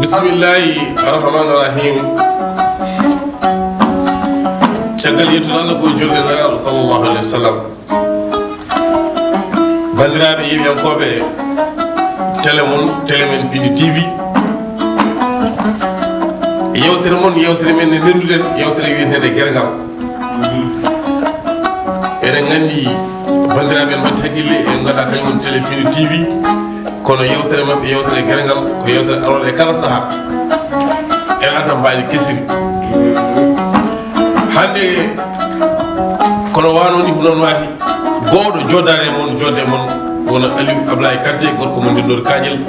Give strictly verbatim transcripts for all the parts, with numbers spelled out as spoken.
Bismillahi rahmani rahim. Caggal yettude Allah ko julde Nelaaɗo sallallahu alaihi wasallam. Banndiraaɓe yeewiyankooɓe télé mon, télé men Pindi T V. Yewtere mon, yewtere men nde ndenduɗen, yewtere wiyeteende Gerngal. Eɗen nganndi banndiraaɓe en mbaɗi haqqille, en nganndaa kañum woni télé Pindi T V. Kono yewtere maɓɓe, yewtere Gerngal, ko yewtere arore e kala sahaa. En adda mbaadi kesiri. Hannde, kono wano ni ko noon waati, gooto joddare mon, jodde mon, wona Aliou Ablaye Kanté, gorko mo Ndindoor Kaƴel.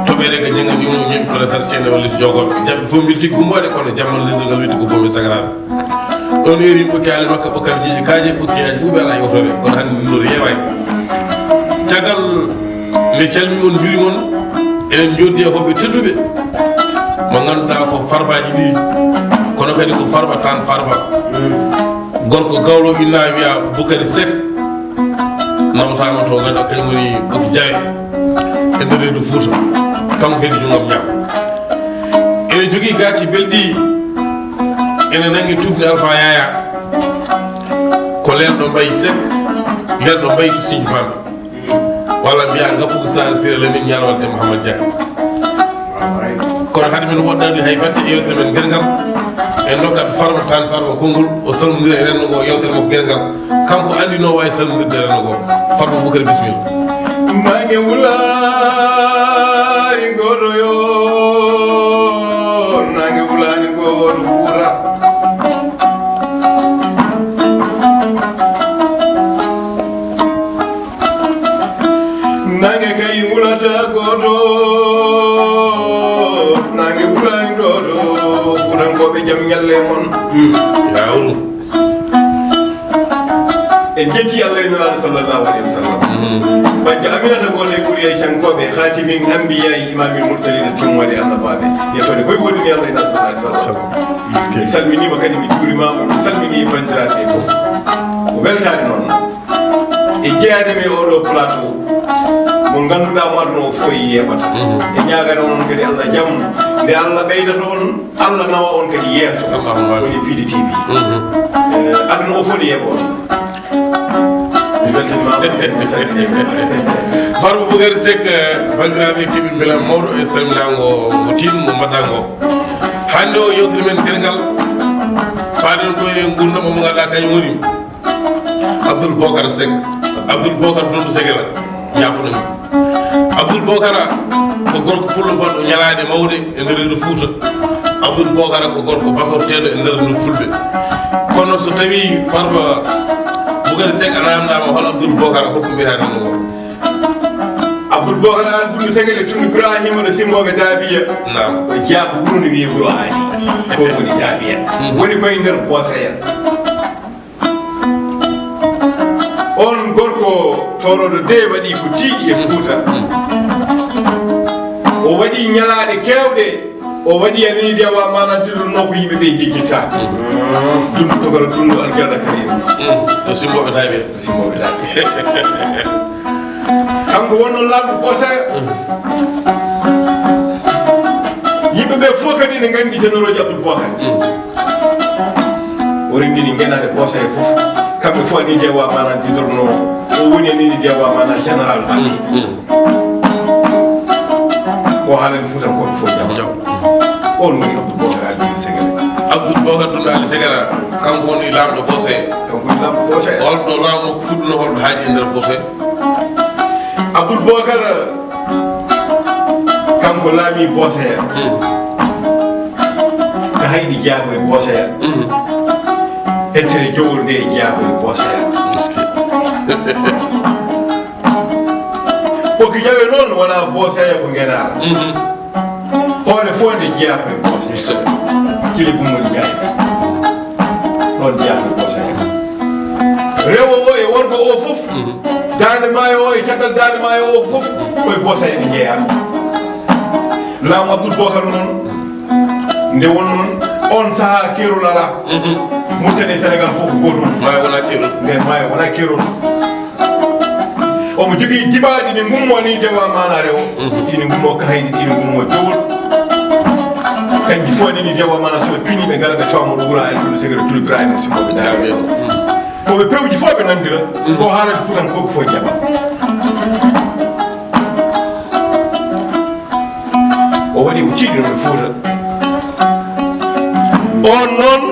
Toɓeere ga jannga ni woni ñeɓi kono sar ceene walla jogoɓe. Jamɓe fof mbilti gumbaade kono jammal leydi ngal witti ko Bomi Sagaraaɓe. Ɗon heeri ɓokki haali makka ɓokkal jeeji kaaje, ɓokki yaaji ɓuuɓe alaa yewtooɓe. Kono hannde Ndindoor yeewaani. Caggal nde calmi on, njuri mon, eɗen njoddi e hoɓɓe tedduɓe. Mo ngannduɗaa ko Farbaji ɗiɗi, kono kadi ko Farba tan Farba. Gorko gawlo inna wiya Bukari Seck, nawtaama to ngannduɗaa kañum woni Ɓokki Jawe e nder reedu Fuuta. Kanko kadi junngam ñaamo. Ene jogii gaaci belɗi, ene nanngi tufnde Alfa Yaya. Ko leerɗo Mbaye Seck, leerɗo Mbaye to Sinji Famɓe. Walla mbiya ngappugu Sare Siré Lamine Ñaanwal de Mouhamed Diagne. Kono hade men woɗɗaade hay batte e yewtere men Gerngal, en ndokkat Farba tan Farba konngol, o salmodira e renndo ngo, yewtere makko Gerngal. Kanko anndi no waawi salmondirde e renndo ngo. Farba Bukari, bisimilla. Nange wulaani gooto yo, nange wulaani gooto Fuuta. Nange kay wulata gooto, nange wulaani gooto, Fuutankooɓe jam ñalle mon. Yawru. En jetti Allah e Nulaaɗo sallallahu alaihi wasallam. Bajjo Aminata gooto e ɓuri e cankooɓe, Khatimin Anbiya, Imamil Mursalin, timmoode annabaaɓe. Yettoode koye woodini Allah e Nulaaɗo sallallahu alaihi wasallam. Miskino. Mi salminiima kadi, mi juurimaama, mi salminii banndiraaɓe fof. Ko weltaare noon. E jeyaade mi e oɗo plateau, mo ngannduɗaa mo aduna o fof yeeɓata. E ñaagana onon kadi Allah jam, nde Allah ɓeydata on, Allah nawa on kadi yeeso. Allahumma amin. Woni Pindi T V. Eh, aduna o fof ne yeeɓa on. Mi weltanimaama, mi salminiima. Farba Bukari Seck, eh, banndiraaɓe keɓi mbelam mawɗo e salminaango mo tiiɗum mo mbaɗɗaango. Hannde o yewtere men Gerngal, paaɗen ko e nguurndam mo ngannduɗaa kañum woni Abdoul Bokar Seck, Abdoul Bokar Doudou Segela, jaafuno mi. Abdoul Bokara ko gorko pullo baɗɗo ñalaade mawde e nder reedu Fuuta. Abdoul Bokara ko gorko basorteeɗo e nder reedu Fulɓe. Kono so tawi Farba Bukari Seck a naamndaama hol Abdoul Bokara, holko mbiyata renndo ngo? Abdoul Bokar Al Doudou Segele, Tundu Ibrahima, ɗo Simbooɓe Daabiya. Naam. Ko jeyaa ko wuro ne wiyee Wuro Aali. Ko woni Daabiya. Woni koye nder Booseya. On gorko towroɗo de waɗi ko tiiɗi e Fuuta. O waɗi ñalaaɗe keewɗe, o waɗi a nini de wa maana dilluno ko yimɓe ɓe jejjitta. Tundu Tokara, Tundu Aljanna Karim. To Simbooɓe Daabe. To Simbooɓe Daabe. Kanko wonno laamɗo Booseya. Yimɓe ɓe fof kadi ne nganndi généraux ji Abdoul Bokar. O renndini ngenaade Booseya fof. Kamɓe fof ni jeewa maana didorno. O woni ni jeewa maana général maɓɓe. Ko haalani Fuutankooɓe fof jam. Jam. On woni Abdoul Bokar Adjumni Segere. Abdoul Bokar Dunda Ali Segere, kanko woni laamɗo Booseya. Kanko woni laamɗo Booseya. Holɗo laamu makko fuɗɗuno, holɗo haaɗi e nder Booseya? Abdoul Bokar kanko laami Booseya. Ka hayɗi jaago e Booseya. Hettere jowol nde jaago e Booseya. Miskino. Ɓokki Jawe noon wonaa Booseya ko Ngenaara. Hoore fof nde jeyaa ko e Booseya. So. Cile Bumol Njaay. Ɗoon jeyaa ko e Booseya. Rewo o e worgo o fof. Daande maayo o e caggal daande maayo o fof ko e Booseya ɓe njeyaa. Laamu Abdoul Bokar noon nde won noon on sahaa keerol alaa. Mauritanie e Sénégal fof ko gootum. Maayo wonaa keerol. Nden maayo wonaa keerol. Omo jogii diɓaaɗi ɗi ngummoo nii dewa maanaare o. Mhm. Ɗi ngummoo Kahayɗi, ɗi ngummoo Jowol. Kanji fof ni, ni dewa maanaare so ɓe pini ɓe ngara ɓe tawa mo ɗo wuro Ali Bun Segere Tulu Ibrahima Simoɓe Daara. Amin. Ko ɓe pewji fof ɓe nanndira. Mhm. Ko haalata Fuutankooɓe fof jaɓa. O waɗi ko tiiɗi no Fuuta. On noon,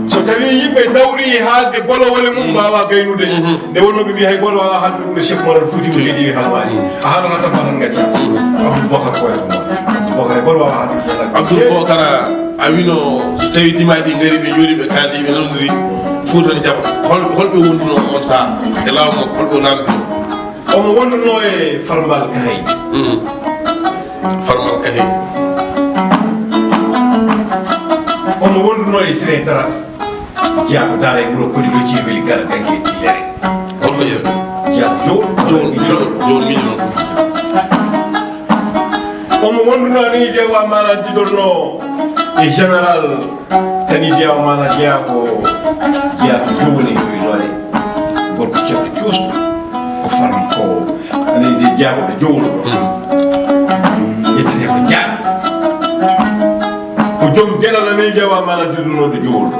so tawii yimɓe ndawri haalde bolowole mum, mhm, mbaawa gaynude. Mhm. Nde wonnoo ɓe mbiyi hay gooto waawaa haalde ɓuri Cheikh Oumar Fouti mo, mhm, heɗii haalwaani. A haalata tan, tan ngacca. Mhm. Abdou Boubacar ko waɗi ɗum. Abdou Boubacar hay gooto waawaa haalde ɗum. Abdou Boubacar, a wino so tawii dimaaji ɗi ngari, ɓe njooɗi, ɓe kaaldi, ɓe nanondiri, Fuuta ne jaɓa. Hol-, holɓe wonduno on sahaa e laamu makko, holɓe o naamndino? Omo wonduno e Farmbal Kahay. Mm. Farmbal Kahay. Omo wonduno e Siré Dara. Jiyaaɓe Daara e wuro Kodi Locci e Weli Gara Gange e Tillere. Holko jeeya? Jiyaaɓe Jowol. Jowol, Jowol, Jowol miijo noon. Omo wonduno ni de wa maana didorno e général. Tani jeyaa o maana jeyaa ko jeyaa ko jowoni e yowi loore. Gorko ceerɗo cuusɗo ko farm ko ani de jeyaa ko ɗo jowol ɗo. Yettete ko jeyaa. Ko joom geɗal ani jeyaa maana didunooɗo jowol ɗo.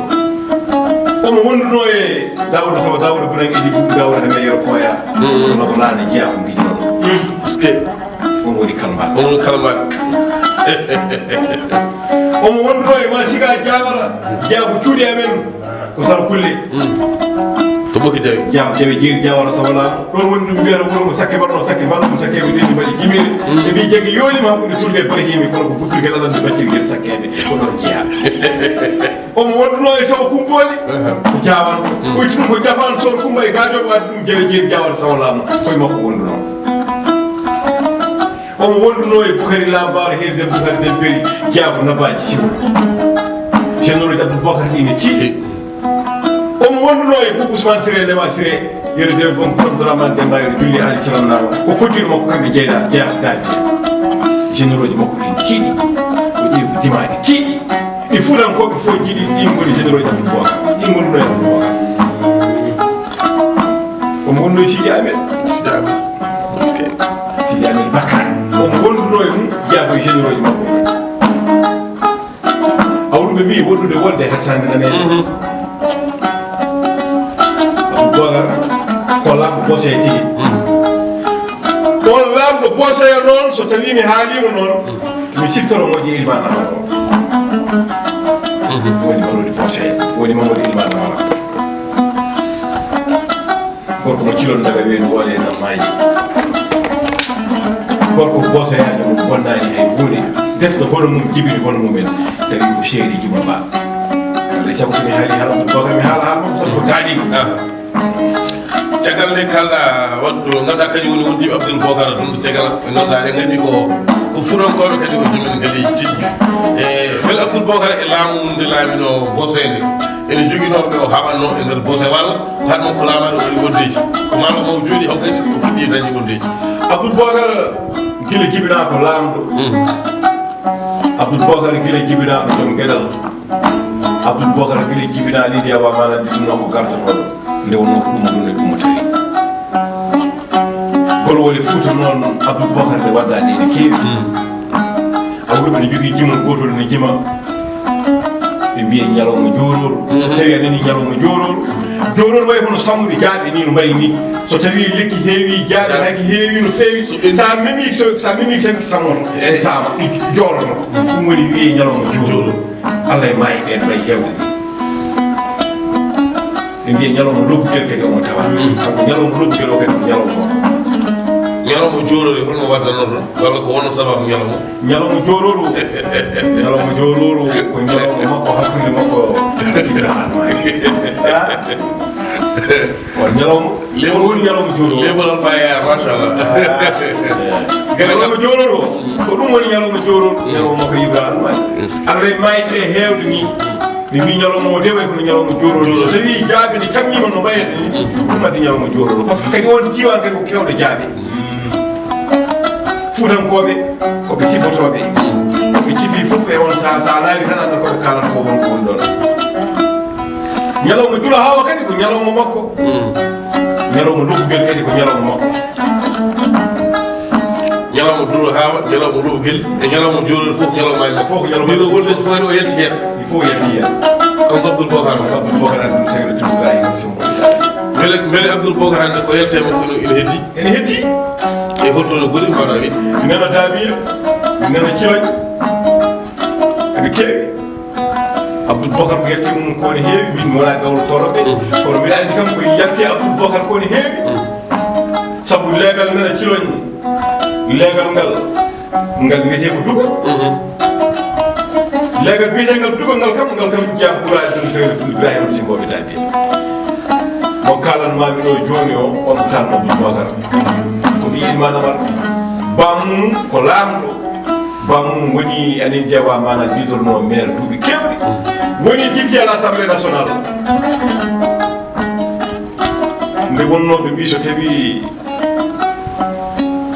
Omo wonduno e Daawuda Sow, Daawuda Burang Idi Bubu, Daawuda Hame Yero Koya. Omo ko laana jeyaa ko mbiɗo. Parce que on woni Kalmar. On woni Kalmar. Omo wonduno e ma Siga Jawara, jeyaa ko cuuɗi amen, ko Sara Kulle. Mm. To Ɓokki Jawe. Jam, Jawe Jeeri Jawara Sawala. Ɗon woni ɗum mbiyata wuro mo sakke mbaɗno, sakke mbaɗno, sakke ɓe ɗen mbaɗi jimiri. Mm. Ɓe mbi jaggi yonima hakkunde Tulde e Barhimi, kono ko kuttirgel Allah mbi baccirgel sakkeɓe. Ko ɗon jeyaa. Omo wonduno e Sow Kumbooli, aha, ko Jaawan. Mm. O itti ɗum ko Jafaan Soor Kumba e Gaajo, o addi ɗum Jawe Jeeri Jaawan Sawlaama, koye makko wonduno. Omo wonduno e Bukari Lambaar, Heefe Bukari Dembeli, Jaabu Nabaaji Siwol. Généraux Abdou Boubacar ɗi ne tiiɗi. Omo wonduno e Boubou Ousmane Siré, Lewa Siré, yero Dew Bon Abdourahmane Demba, yero Julli Ali Calonnaama, ko koddiiɗo makko kamɓe jeyɗa, jeyaa ko daabi. Généraux ji makko ɗi ne tiiɗi, o ƴeewi ko dimaaɗi tiiɗi. Ɗi Fuutankooɓe fof njiɗi, ɗin ngoni généraux ji Abdou Boubacar. Ɗin ngoni ɗo e Abdou Boubacar. Omo wonno e Sidi Ahmed. Sidi Ahmed. Parce que Sidi Ahmed Bakar. Omo wonduno e mum, jeyaa ko e généraux ji makko. Awɗum ɓe mbii wondude wonde hattaande nanede. Mhm. Abdou Boubacar ko laamɗo Bosey tigi. Mhm. On laamɗo Bosey noon, so tawii mi haaliima noon, mhm. Mi siftoro moƴƴi Ilimaan Amar o. Mhm. Woni Marodi Bosey, woni Mamadou Ilimaan Amar. Gorko mo cilon daga weeni woole e Nammaji. Gorko Bosoyaajo mo bonnaani hay huunde. Desɗo hono mum jibini hono mumen. Tawi ko seeri Juma Ba. Alay sabu so mi haali haala mo, boga mi haala haala mo, sabu ko taani. Ah. Caggal nde kalɗa waɗɗo ngannduɗaa kañum woni wondiiɓe Abdoul Bokar ɗum Segala, ɓe ngannduɗaa eɗen nganndi ko, ko Fuutankooɓe kadi ko joom en ngaleeji tedduɗi. E, mbele Abdoul Bokar e laamu mum nde laamino Bosoyde, ene joginoo ɓe o haɓatnoo e nder Bosey walla ko haɗ makko laamaade o waɗi wondeeji? Ko maa o jooɗi haw kay sikko fuɗɗi dañde wondeeji. Abdoul Bokar gila jibinaa ko laamɗo. Mm. Abdoul Bokar gila jibinaa ko joom geɗal. Abdoul Bokar gila jibinaa ni, nde awa maana ɗi ɗum ko gardotoɗo. Nde wonno ko ɗum ɗum e ɗum o tawi. Kono woni Fuuta noon, Abdoul Bokar nde wadda ɗi ne keewi. Mm. Awɗo ɓe ne jogii jimol gootol ne jima. Ɓe mbiya ñalawma joorooru. Mhm. Tawi a nani ñalawma joorooru. Joorooru wayi kono sammude jaaɓe ni no mbayi ni. So tawi lekki heewi jaaɓe, jaaɓe, hayki heewi no feewi. So ɓe sa memi, so, sa memi tan ki sammoto. Eyi. Sama ɗi jooroto. Ɗum woni wiye ñalawma joorooru. Joorooru. Allah e maayi ɓen ɓay hewde ni. Ɓe mbiya ñalawma lobbugel kadi omo tawa. Mm. Kanko ñalawma lobbugel o kadi ko ñalawma makko. Ñalawma joorooru holno waddannoɗon? Walla ko wonno sababu ñalawma? Ñalawma joorooru. Ñalawma joorooru ko ñalawma makko hakkunde makko e Ibrahima. Ah. On ñalawma. Lewru woni ñalawma joorooru. Lewru woni ñalawma joorooru. Ah. Ñalawma joorooru. Ko ɗum woni ñalawma joorooru. Mm. Ñalawma makko Ibrahima. Yes. Allah e maayi ɓe heewde ni. Ɓe mbii ñalawma o de way kono ñalawma joorooru. Joorooru. So tawii jaabi ne cammiima no mbayata ni, mm, ɗum addi ñalawma joorooru. Par ce que kadi on diiwaan kadi ko keewɗo jaabi. Mm. Fuutankooɓe ko ɓe sifotooɓe. Mm. Ɓe cifi fof e on sahaa, so a laari tan annda ko ɓe kaalata ko won ko woni ɗon. Ñalawma Jula Haawa kadi ko ñalawma makko. Mm. Ñalawma Lobugel kadi ko ñalawma makko. Ñalawma Jula Haawa, ñalawma Lobugel, e ñalawma Joolol fof ñalawma e makko. Fof ko ñalawma. Ɗiɗo golleeji fof kadi o yalti heen. Il faut o yalti heen. Kanko Abdoul Bocar. Kanko Abdoul Bocar Abdoul Seydi Abdoul Ibrahima Simbo. Mbele, mbele Abdoul Bocar hannde ko yalti e makko no ina heddi? Ene heddi. E holto no gori mbaɗa wiide? Nana Daabiya, nana Ciloñ. Eɓe keewi. Abdoul Bocar ko yalti mum ko ne heewi, min mi wona gawlo toroɓe. Mm. Kono mbiɗa anndi kam ko yalti Abdoul Bocar ko ne heewi. Mm. Sabu leegal nana Ciloñ, leegal ngal, ngal wiyetee ko Duga. Mhm. Leegal biyeteengal Duga ngal kam, ngal kam jeyaa Ɓuraade ɗum sewre ɗum Ibrahima Simbo ɓe Daabiya. Mo kaalan maa mi ɗo jooni o, on ko tan Abdoul Bocar. Ko ɓiyiɗ ma Namar. Baammum ko laamɗo. Baammum woni anin jeewa maana jiidorno maire duuɓi keewɗi. Woni député à l'Assemblée nationale. Nde wonnoo ɓe mbii so tawi,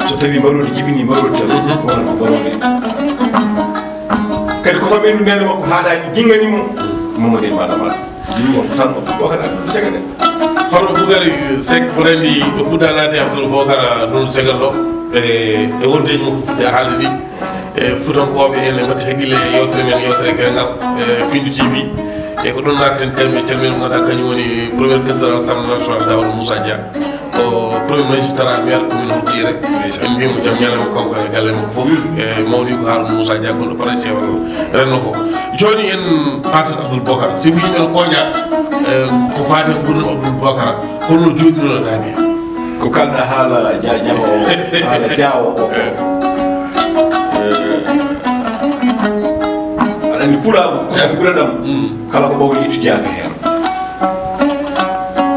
so tawi mbaroodi jibini mbaroodi tan, mhm, wonata ko mbaroodi. Kadi ko sabu endu nene makko haaɗaani jinngani mo, Mamadou Emma Lamar. Ɗum won tan ko Boubacar Abdou Sega de. Hono Boubacar Seck, mboɗo anndi ɗo puɗɗa naatde Abdoul Bocar ɗum Segal ɗo, e, e wonde mo e haalde ɗi. E, Fuutankooɓe en, en mbaɗti hakkille e yewtere men, yewtere Gayngal, e Piindi T V. E ko ɗum naatden tawi min calmina mo, ganduɗa kañum woni premier président de l'Assemblée nationale, Daouda Moussa Dia. O premier magistrat maire commune Houtiyere. En mbiyii mo jam ñalle mo kanko e galle makko fof. E mawni ko Harouna Moussa Dia, gonɗo Paris renndo ko. Jooni en paaten Abdoul Bocar. Si yimɓe no koña, e, ko faati e nguurndam Abdoul Bocar, holno jooɗiɗon e Daabiya? Ko kalɗa haala jaajawo o, haala jaawo o. Eh, aɗa anndi pulaagu ko so ɓuraɗam, mm, kala ko ɓawli ittu jaaga heen.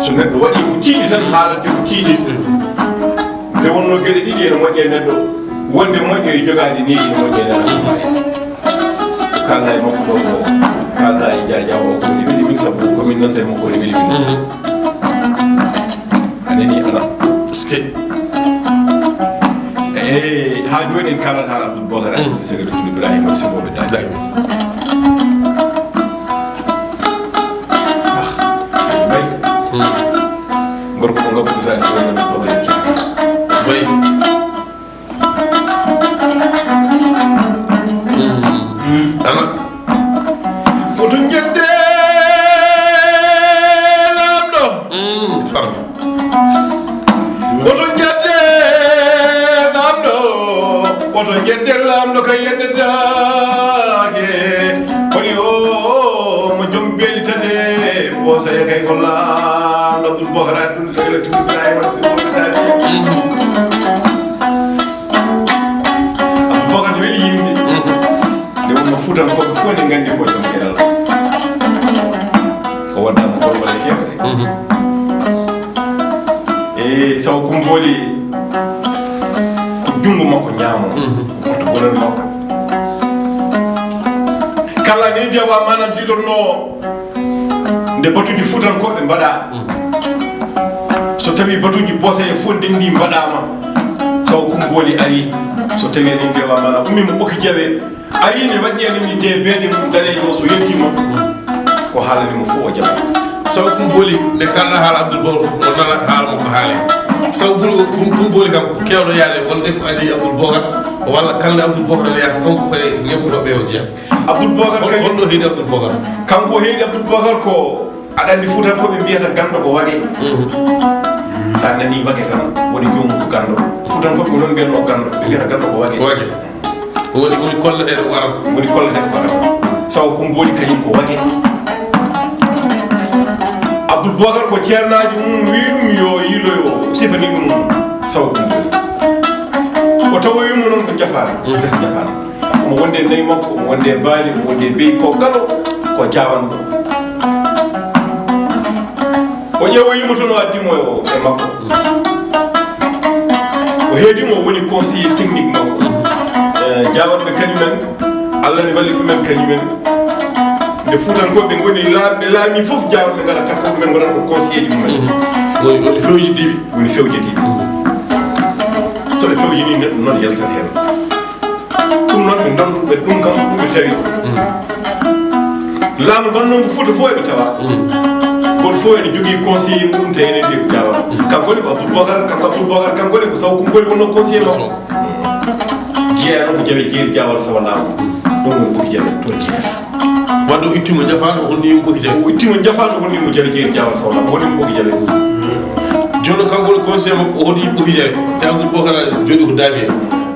So neɗɗo waɗi ko tiiɗi tan, haalante ko tiiɗi. Nde wonnoo geɗe ɗiɗi ene moƴƴa e neɗɗo, wonde moƴƴo e jogaade neeji, ene moƴƴa e neɗɗo. Ko kalɗa e makko ɗo ko, kalɗa e jaajawo o ko ne weli min, sabu ko min nanta e makko ne weli min. Mhm. A nani ana? Est-ce que? Eh, haa jooni en kaalat haala Abdoul Bocar Abdou, mm, Sega Abdou Ibrahima Simbo ɓe Daabiya. Daabiya. Ah, bay. Mm. Gorko mo ngam ko misali so wonno ko bay. Bay. Mm. Ana? Woto njedde laamɗo. Mm, farba. Woto njedde laamɗo. Woto njedde laamɗo ka yeddetaake. Koni o mo jom beeli tate. Bosaya kay ko laamɗo Abdoul Bocar ɗum sehla tigi Ibrahima si wonataake. Mm. Abdoul Bocar ne weli yimɓe. Mhm. Nde wonno Fuutankooɓe fof ne nganndi ko joom geɗal. O waɗaama golwale keewɗe. Mhm. E saw Kumbooli ko junngo makko ñaamo. Mhm. Ko porte-bonheur makko. Kala ni nde wa maanaam jiɗornoo nde batuuji Fuutankooɓe mbaɗaa. Mm. So tawii batuuji Bosaya fof ndenndi mbaɗaama, saw Kumbooli ari, so tawii eɗen njeewa maanaam ummiima Ɓokki Jawe, ari ne waɗɗi amen ni de beede mum daneejo o so yettiima, ko haalani mo fof o jaɓa. Saw Kumbooli, nde kalɗa haala Abdoul Bocar fof, o nana haala mo ko haale. Saw Bul-, Bul-, Kumbooli kam ko keewɗo yaade wonde ko adii Abdoul Bocar, walla kalde Abdoul Bocar ne yaha kanko koye ñebbuɗo ɓe o jeyaa. Abdoul Bocar hol-, kañum, holɗo heedi Abdoul Bocar? Kanko heedi Abdoul Bocar ko, aɗa anndi Fuutankooɓe mbiyata ganndo ko wage. Mhm. So a nanii wage tan, woni joomum ko ganndo. Fuutankooɓe ko noon mbiyatnoo ganndo, ɓe mbiyata ganndo ko wage. Wage. Woni, woni kollateeɗo ko arata. Woni kollateeɗo ko arata. Saw Kumbooli kañum ko wage. Abdoul Bocar ko ceernaajo mum wii ɗum yo yiiloyo, sifani ɗum saw Kumbooli. O tawoyii mo noon ko jafaani, mm, les jafaani. Omo wonde nayi makko, omo wonde baali, omo wonde beyi, ko galo, ko jaawanɗo. O ƴeewoyii mo toon, o addi mo e makko. O heedi mo, o woni conseiller technique makko. Eh, jaawanɓe kañumen, Allah ne walli ɗumen kañumen. Nde Fuutankooɓe ngoni laamɓe, laamii fof, jaawanɓe ngara takko ɗumen, ngonata ko conseiller ji mumen. Mhm. Woni, woni fewjiddiiɓe. Woni fewjiddiiɓe. So ɓe fewjinii neɗɗo noon yaltat heen. Ɗum noon ɓe ndandu ɓe, ɗum kam ɗum ɓe tawi. Mm. Laamu ngon noon ko Fuuta fof eɓe tawa. Mm. Gooto fof ene jogii conseiller muɗum, tawi enen mbiya ko Diawara. Kanko ne ko Abdoul Bocar, kanko Abdoul Bocar, kanko ne ko Saw Kumboli wonno conseiller makko. Jeeya noon ko Jawe Jeeri Diawara Sawa Laamu. Ɗon woni Ɓoki Jawe, toon jeeya. Wadde o ittiima Njafaano, o honni mo Ɓoki Jawe. O ittiima Njafaano, o honni mo Jawe Jeeri Diawara Sawa Laamu, o honni mo Ɓoki Jawe. Jooni kanko woni conseiller makko, o honni Ɓoki Jawe. Tawi Abdoul Bocar jooɗi ko Daabiye.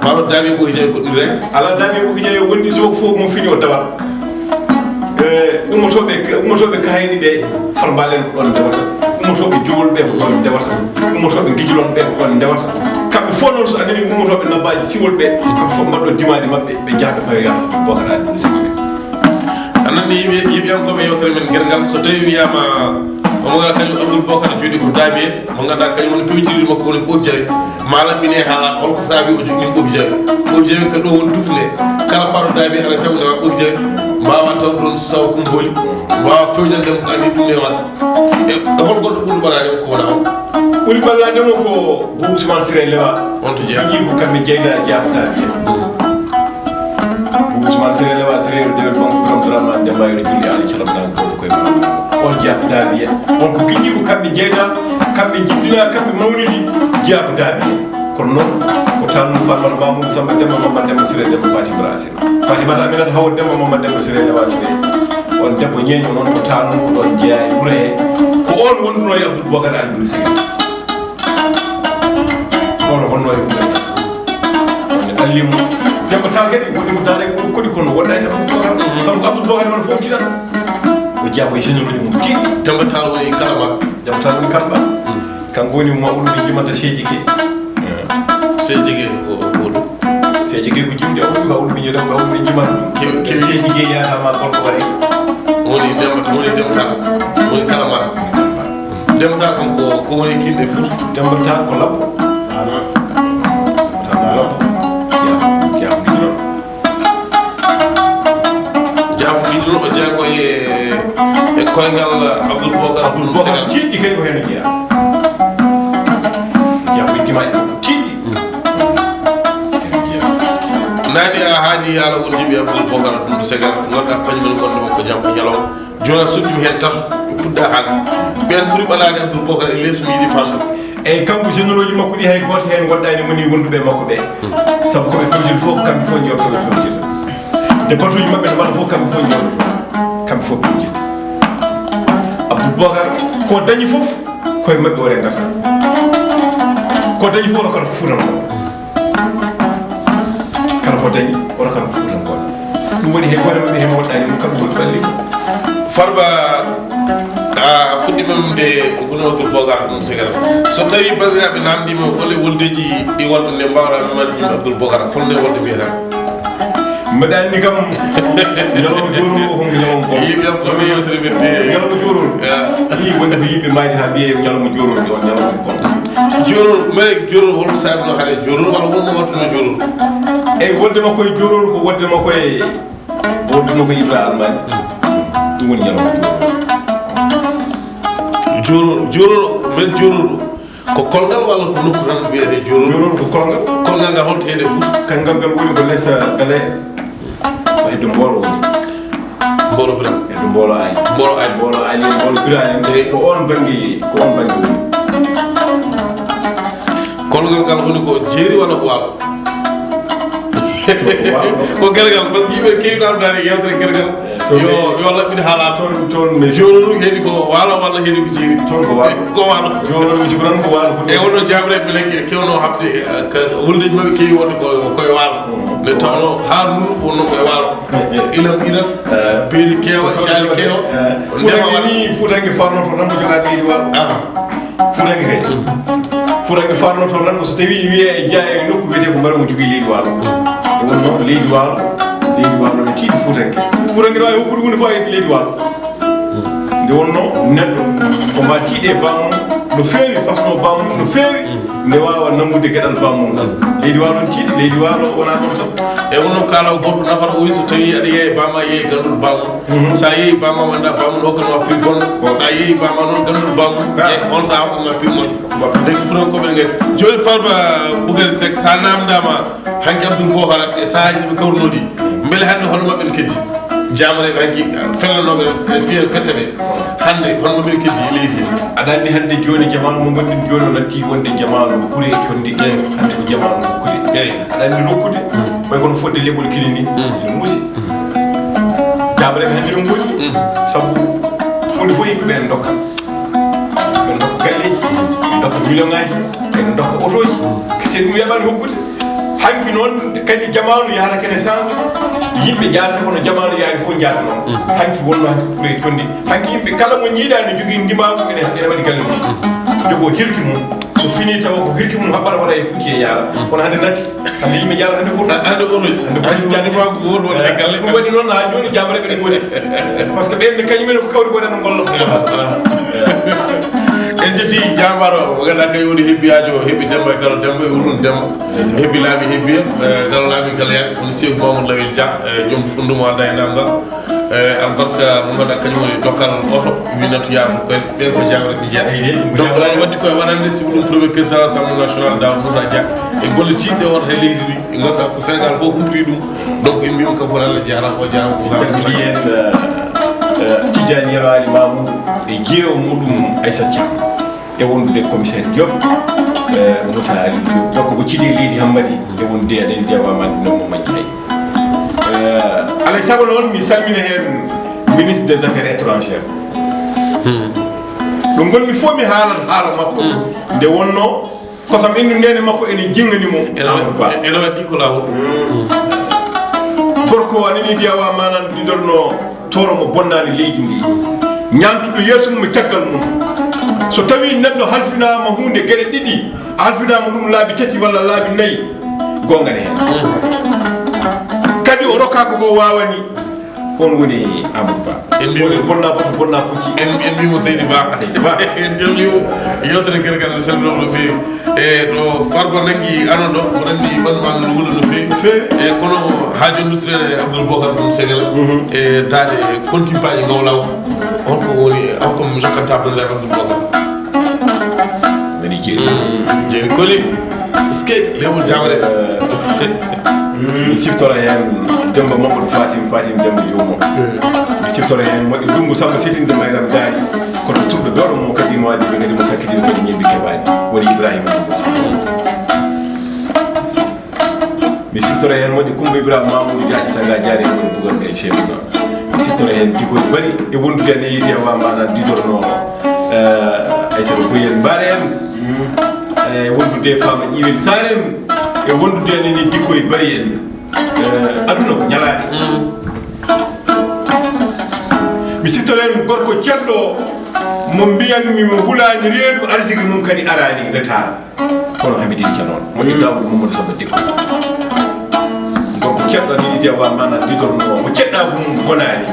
Maa ɗo Daabiye Ɓoki Jawe goɗɗi rek. Alaa, Daabiye Ɓoki Jawe wonɗi so fof mo fini o dawat. Eh, ummotooɓe, ummotooɓe Kahayni ɓe, Farmbaalen ko ɗoon ndewata. Ummotooɓe Jowol ɓe ko ɗoon ndewata. Ummotooɓe Ngijlon ɓe ko ɗoon ndewata. Kamɓe fof noon so a nanii ummotooɓe Nabbaaji Siwol ɓe, kamɓe fof mbaɗɗo dimaandi maɓɓe, ɓe njaha ɓe payoya Bocar Ali Sigi ɓe. A nanii yimɓe, yimɓe am ko ɓe yewtere men Gergal, so tawii wiyaama omo ngaa kañum Abdoul Bocar jooɗi ko Daabiye, mo ngannduɗaa kañum woni pewjirɗi makko woni Ɓoki Jawe. Maa laɓɓine haalaa holko saabi o jogii Ɓoki Jawe. Ɓoki Jawe ko ɗo woni tufnde. Kala paaɗo Daabiye aɗa sabu nawa Ɓoki Jawe. Mbaawa taw ɗoon Saw Kumboli. Mbaawa fewjande mo ko adii ɗum e waɗa. E, e hol goɗɗo ɓuri ɓalaade mo ko wona on? Ɓuri ɓalaade mo ko Boubou Ousmane Siré Lewa. On to jeyaa. Jiibu kamɓe jeyda jaabu Daabiye. Boubou Ousmane Siré Lewa Siré yo dewel banque Borom Dramane Demba yo julli aali calam nan ko koye Borom. On jaabu Daabiye. On ko giƴƴiiɓe kamɓe jeyda, kamɓe jibbina, kamɓe mawnidi jaabu Daabiye. Kono noon ko tanum Farmata Mamoudou Samba Demba Mamma Demba Siré Demba Fatima Racine. Fatimata Aminata Hawa Demba Mamma Demba Siré Lewa Siré. On debbo ñeeño noon ko tanum ko ɗoon jeeya e wuro he. Ko on wonduno e Abdoul Bocar Ali Boury Siré. Kono honno e Ɓoki Jawe? Wonde ɓalli mo. Demba Tall kadi woni ko daara e koɗi kono wonda e Abdoul Bocar. Mhm. Sabu ko Abdoul Bocar wona fof tiɗat. O jaaɓo e señoruji mum tiɗi. Demba Tall woni kala ma. Demba Tall woni kala ma. Mhm. Kanko woni mo woni jimata seeji ke. Seeji ke ko, ko ɗum. Seeji ke ko jimde o, ko woni jimata ɗum. Kew-, kew-, seeji ke yaata ma gorko waɗi. Woni Demba, woni Demba Tall. Woni kala ma. Demba Tall kam ko, ko woni kinɗe Fuuta. Demba Tall ko labbo. Demba Tall ko labbo. Jeyaa, jeyaa ko giɗo. Jeyaa ko giɗo, o jeyaa ko e, e koyngal Abdoul Bocar Abdoul Bocar Segal. Tiiɗɗi kadi ko heen o jeyaa. Jeyaa ko e dimaaji tiiɗɗi. Heen o jeyaa. Naani a haali haala wondiiɓe Abdoul Bocar Abdoul Segal, ngannduɗaa kañum en gonɗo makko jam e ñalawma. Jooni a suttimi heen tato, ɓe puɗɗa haalde. Ɓeen ɓuri ɓalaade Abdoul Bocar e lees mi yiɗi famde. Eyi, kanko généraux ji makko ɗi hay gooto heen woɗɗaani woni wonduɓe e makko ɓe. Sabu ko ɓe pewjata fof, kamɓe fof njewta ɓe pewjata. Nde batuuji maɓɓe no mbaɗa fof, kamɓe fof njewta. Kamɓe fof pewjata. Abdoul Bocar, ko dañi fof, koye maɓɓe o renndata. Ko dañi fof, rokata ko Fuutankoɓe. Kala ko dañi, oto kala ko Fuutankooɓe. Ɗum waɗi hay gooto maɓɓe heen woɗɗaani ɗum, kamɓe ngoni ɓalli. Farba, a fuɗɗiima ɗum de Gunaw Abdoul Bocar ɗum Segal. So tawii banndiraaɓe naamndiima hol e woldeeji ɗi wolde nde mbaawɗaa memande yimɓe Abdoul Bocar, hol nde wolde mbiyata? Mbeɗa anndi kam, ñalawma joorol o, ko ñalawma bonɗo. Yimɓe am ko mi yewtere men de. Ñalawma joorol. Ya. Ii, wonde ko yimɓe mbayde haa mbiye ñalawma joorol, on ñalawma bonɗo. Joorol, mais joorol, hol saabi no hare joorol, walla wonno wattuno joorol? Eyi, wonde makko e joorol, ko wonde makko e, wonde makko e Ibra Almami. Ɗum woni ñalawma joorol. Joorol, joorol, men joorol. Ko kolngal walla ko nokku tan wiyetee joorol? Joorol ko kolngal. Kolngal ngal holto heede fof? Kanngal ngal woni ko les, eh, gale, ko heddo Mboolo woni. Mboolo Birame. Heddo Mboolo Aali. Mboolo Aali. Mboolo Aali, Mboolo Birame. Eyi. Ko on bannge, ko on bannge woni. Kolngal ngal woni ko jeeri walla ko waalo? Ko waalo. Ko Gergal, parce que yimɓe keewi naamndaade yewtere Gergal. Toon yo, yo laɓɓin haalaa. Toon, toon, mais joorol heedi ko waalo walla heedi ko jeeri? Toon ko waalo. Ko waalo. Joorol mi sikku tan ko waalo foti. E wonno jaabreeɓe lekkere keewno haɓde, eh, ka woldeeji maɓɓe keewi wonde ko, ko e waalo. Mm. Nde tawnoo Haaruna wonno ko e waalo. Eh, eh. Ilam, ilam, eh, beeli keewa, caali keewa. Eh. Ndema waɗa. Fuutanke farnoto tan ko jogaade leydi waalo. Ah. Fuutanke kay. Mm. Fuutanke farnoto tan ko so tawii wiyee e jeyaa e nokku wiyetee ko mbaɗa mo jogii leydi waalo. Mm. Ɗum wonno leydi waalo, leydi waalo no tiiɗi fuutanke. Fuutanke no waawi hokkude huunde fof e leydi waalo. Mm. Nde wonno neɗɗo ko ma tiiɗe bammum no feewi, fasno bammum no feewi, mm, nde waawa nanngude geɗal bammum. Mm. Leydi waalo no tiiɗi, leydi waalo wonaa ɗon tan. E wonno kaalaw gooto nafata o wi so tawii aɗa yeeya e bamma, yeeya e ganndol bammum. Mhm. So a yeeyi bamma, anndaa bamma no hokkanma prix bonɗo. Ko. So a yeeyi bamma noon, ganndol bammum. Ah. E on sahaa hokkanma prix moƴƴo. Ko. Ndeke Fuutankooɓe ne nganndi. Jooni Farba Boubacar Seck, so a naamndaama hanki Abdoul Bocar e sahaaji ɗi ɓe kawruno ɗi, mbele hannde hono maɓɓe ne keddi? Jaamaneeɓe hanki, fennanooɓe e piye pette ɓe. Hannde, honno mbiɗen keddi e leydi he? Aɗa anndi hannde jooni jamaanu mo ngonɗen jooni o natti wonde jamaanu kure e conndi. Eey. Hannde ko jamaanu kure. Eey. Aɗa anndi rokkude, mm, way kono fodde leɓol kine ni, mm, ene muusi. Mm. Jaamreeɓe hannde no ngoni. Mm. Sabu huunde fof yimɓe ɓe ndokka. Ɓe ndokka galleeji, ndokka million ŋaaji, ɓe ndokka otooji. Mm. Te ɗum weeɓaani hokkude. Hanki noon kadi jamaanu yahrata kene change, yimɓe njaarata kono jamaanu yaari fof njaarata noon. Mm. Hanki wonno hanki kure conndi. Hanki yimɓe kala mo ñiiɗaa ne jogii ndimaagu ene, ene waɗi galle mum. Mm. Jogoo hirki mum. So finii tawa ko hirki mum haɓɓata waɗa e pucci e yaara. Mm. Kono hannde natti, hannde yimɓe njaarata hannde ko. A-, hannde otoji. Hannde ko hannde ndimaagu ko woni wonde e galle. Ɗum waɗi noon haa jooni jaamreeɓe ne ngoni. Par ce que ɓeen ne kañum en ko kawri ko enen ngolla. Ah, ah. En jetti jaambaaro, o ganduɗaa kañum woni hebbiyaajo, hebbi Demba e Galo Demba e Wulun Demba. Hebbi laabi, hebbi, eh, Galo laabi, Galo yaaɓi, woni Seeku Mamadou Lawel Dia, eh, joom fundu mo alda e namdal. Eh, albarka mo ganduɗaa kañum woni dokkal oto, wi natu yaama ko ɓen ko jaamre ɓe jeeya. Eyi, eyi, ko donc, jaamre. Onon watti koye waɗande, si ko ɗum premier président Assemblée nationale, Daouda Moussa Dia, e golle tiiɗɗe o waɗata e leydi ndi, e ganduɗaa ko Sénégal fof humpiti ɗum. Donc, en mbiyan kanko woni Allah jaaraama, o jaaraama ko ngam mbiyen, eh, eh, Tidiane Yero Ali Mamoudou e jeewo muɗum Aissata Thiam. E wondude commissaire Diop, eh, Moussa Ali Diop, gorko ko Cide Leydi Hammadi, e wondude aɗen jeewa ma ɗum mo majji hay. Eh, alay sago noon mi salmina heen ministre des affaires étrangères. Hmm. Ɗo ngonmi fof mi haalat haala makko. Hmm. Nde wonno kosam innu nene makko ene jingani mo. Ene wa-, Amadou Ba. Ene waɗi ko laawol. Gorko a nani mbiya wa manan ɗiɗorno toro mo bonnaani leydi ndi. Ñaantuɗo yeeso mum e caggal mum. So tawi neɗɗo halfinaama huunde geɗe ɗiɗi, a halfinaama ɗum laabi tati walla laabi nayi, goonga ne heen. Mm. Kadi o rokkaaka ko waawani. On woni Amadou Ba. En mbi- Woni bonna boto, bonna pucci. En, en mbimo Seydi Ba. Seydi Ba. En calmimo. Yewtere Gergal nde salminama no feewi. E ɗo Farba nangi ano ɗo, mo nanndi ɓanndu ma no wula no feewi. No feewi. E kono haa jonndutuɗen e Abdoul Bokar ɗum Segel. Mhm. E daade kontimpaaji ngawlaw. Holko woni, holko mi jokkanta banndiraaɓe Abdoul Bokar? Nani jeeri. Mm, jeeri koli. Est-ce que leɓol jamre? Eh, mi siftora heen Demba Mamadou Fatim, Fatim Demba Jomo. Eh. Mi siftora heen moƴƴo Dunngu Samba Setinde Mayram Daali. Koto turɗo bewɗo mo kadi mo addi ɓe kadi mo sakkiti ɓe kadi ñembi keɓaani. Woni Ibrahima Dunngu Samba. Mi siftora heen moƴƴo Kumba Ibrahima Mamoudou Diagne Sanga Diaré woni Dugal Gaye Seydou Noon. Mi siftora heen jikkoji bari e wondude heen e Yidi Awa Mbana didorno, eh, Aissata Boyen Mbaare en. E wondude e Fama Ƴiwel Saar en. E wondude heen e jikkoji bari en. Eh, aduna ko ñalaade. Mm. Mi siftora heen gorko ceɗɗo mo mbiyanmi mo hulaani reedu, arsigi mum kadi araani retard. Kono Hamidine Dia noon, moƴƴo Daawuda Mamadou Samba Dikko. Gorko ceɗɗo ni Dia wa mana didor mo, mo ceɗɗa ko mum bonaani.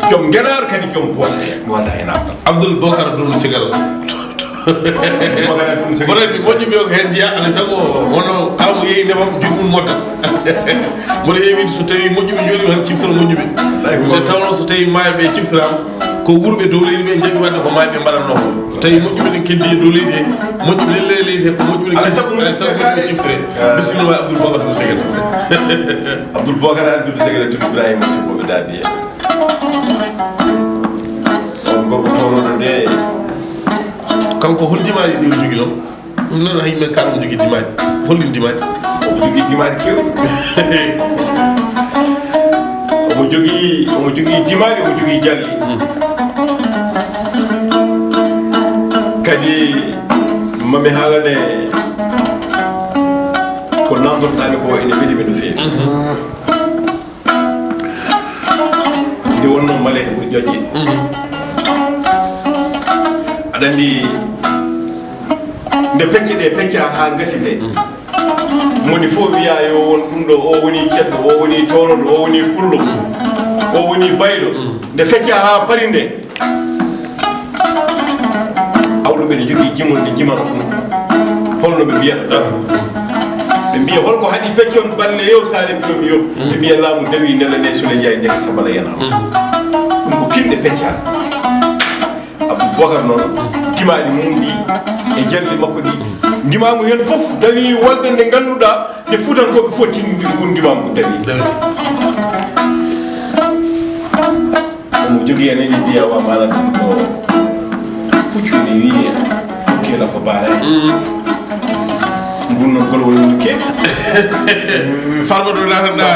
Joom ngenaar kadi joom poosaya, mi wonda e naɓal. Abdoul Bokar Doudou Sigal. Bokar Doudou Sigal. Bonoy mi moƴƴuɓe ko heen jeya, alay sago hono kala mo yeeyi ndema juuɗe mum motta. Mboɗo heewi so tawi moƴƴuɓe jooɗiima tan ciftoro moƴƴuɓe. Nde tawnoo so tawi maayɓe ciftoraama, ko wuurɓe dow leydi ɓe njaɓi waɗde ko maayɓe mbaɗatnoo ko. So tawi moƴƴuɓe ne keddi e dow leydi he, moƴƴuɓe lellee leydi he, ko moƴƴuɓe ne keddi. Alay sago moƴƴuɓe ciftore. Bisimilla ma Abdoul Bokar Doudou Segel. Abdoul Bokar Doudou Segel e Doudou Ibrahima Sow ɓe daabi he. On gorko townoɗo nde. Kanko hol dimaali ɗi o jogino? Ɗum noon, hay men kala omo jogii dimaaɗi. Holɗin dimaaɗi? Omo jogii dimaaɗi keewɗi. Omo jogii, omo jogii dimaaɗi, omo jogii jalli. Mm. Kadi, mami haalane ko nanndorɗaami ko ene weli mi no feewi. Mhm. Nde wonnoo maleeɗe ko ƴoƴƴe. Mhm. Aɗa anndi, nde pecce ɗe pecca haa ngasi nde, mhm, moni fof wiya yo won ɗum ɗo, o woni ceddo, o woni toroɗo, o woni pullo, mhm, o woni baylo. Mhm. Nde fecca haa bari nde, awluɓe ne njogii jimol, ne njimata ɗum. Holno ɓe mbiyata ɗum? Ɓe mbiya, holko haɗi peccon balle yo saare binom yo? Ɓe mbiya, laamu dawi nela ne Sule Njaay ndeke sabala yana. Ɗum ko kinɗe pecca. Abdou Bokar noon, dimaaɗi mum ɗi e jarli makko ɗi, ndimaagu heen fof dawi wolde nde ngannduɗaa nde Fuutankooɓe fof tinndi ngun ndimaagu dawi. Dawi. Omo Jogi en ni biya wa mana ɗum ɗo. Puccu ni wiye. Ke la ko bare. Ngun non gol woni ke. Farba ɗo latanɗa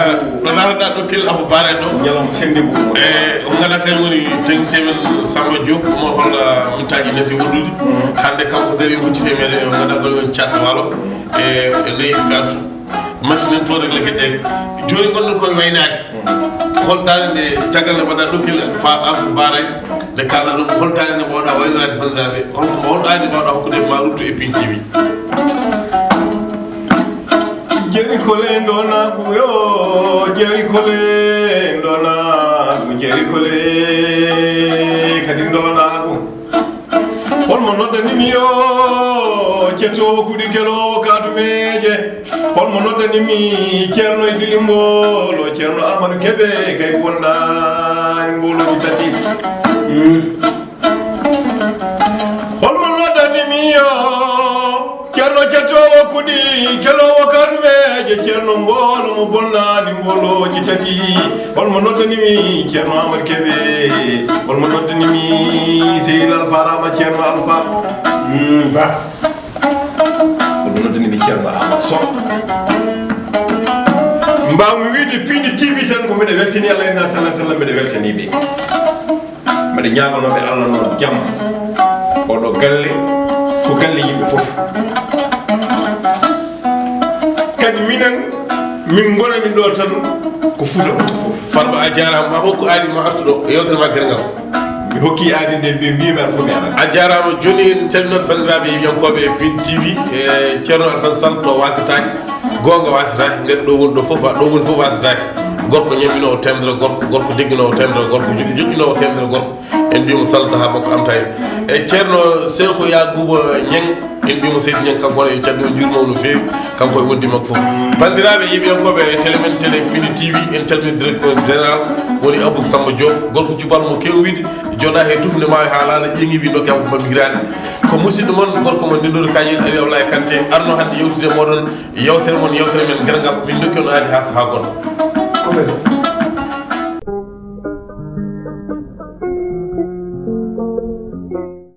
ɗo latanɗa ɗo kel afo bare ɗo. Ñalom sende bu. E o ngala kay woni ten semen Samba Diop mo holla mintaji nafi woɗɗude. Hande kanko dari huccite meɗen o ngala gol woni cat walo. E e ley fatu. Matti nen toon rek leke ɗen. Jooni gonɗen koye waynaade. Hol daande nde caggal nde mbaɗa ɗokkil fa afo baray nde kalɗa ɗum hol daande nde mbawɗa waynoraade banndiraaɓe? Hol hol aadi mbawɗa hokkude ma ruttu e Pin T V? Jeri kole ndonaagu yo jeri kole ndonaagu jeri kole kadi ndonaagu. Holmo noddanimi yo cetoowo kuɗi keloowo kaatumeeje? Holmo noddanimi ceerno e dilimbolo ceerno amadou kebe kay bonnani mboloji tati? Holmo noddanimi yo ceerno cetoowo kuɗi keloowo kaatumeeje ceerno mboolo mo bonnani mboloji tati? Holmo noddanimi ceerno amad kebe? Holmo noddanimi seyil alfa rama ceerno alfa? Ba. Holmo noddanimi ceerno amad so? Mbawmi wiide piindi tv tan ko mbiɗa weltani allah e nabi sallah sallam mbiɗa weltani ɓe. Mbeɗa ñaaganooɓe Allah noon jam. Oɗo galle ko galle yimɓe fof. Kadi minen min ngonani ɗo tan ko Fuuta ko fof. Farba a jaaraama ma hokku aadi ma artuɗo e yewtere ma gere ngal. Mi hokki aadi nde mbi mbimi aɗa fof mi arat. A jaaraama jooni en calminat banndiraaɓe yeɓiyankooɓe Pin T V e Ceerno Alassane Sall to Wasitaake. Goonga wasata ngati ɗo woni ɗo fof ɗo woni fof wasataake. Gorko ñamminoowo temedere gorko gorko degginoowo temedere gorko joƴƴinoowo temedere gorko. En mbiyamo salta ha makko amta en e ceerno seko yaguba ñang. En mbiyamo seydi ñang kanko wona e calmino jurmamo no feewi. Kanko e wondi makko fof banndiraaɓe yeɓiyankooɓe e télé men télé mini tv en calmini directeur général woni abou samba diop gorko jubal mo kew wiide jooɗa he tufnde ma e haalana ƴeeŋi wi nokki abou bamigirani ko musidɗo mon gorko mo ndendori kañel ari ablaye kante arno hannde yewtide moɗon. Yewtere mon yewtere men gergal min dokki on aadi ha saha goɗɗo. Ko ɓe.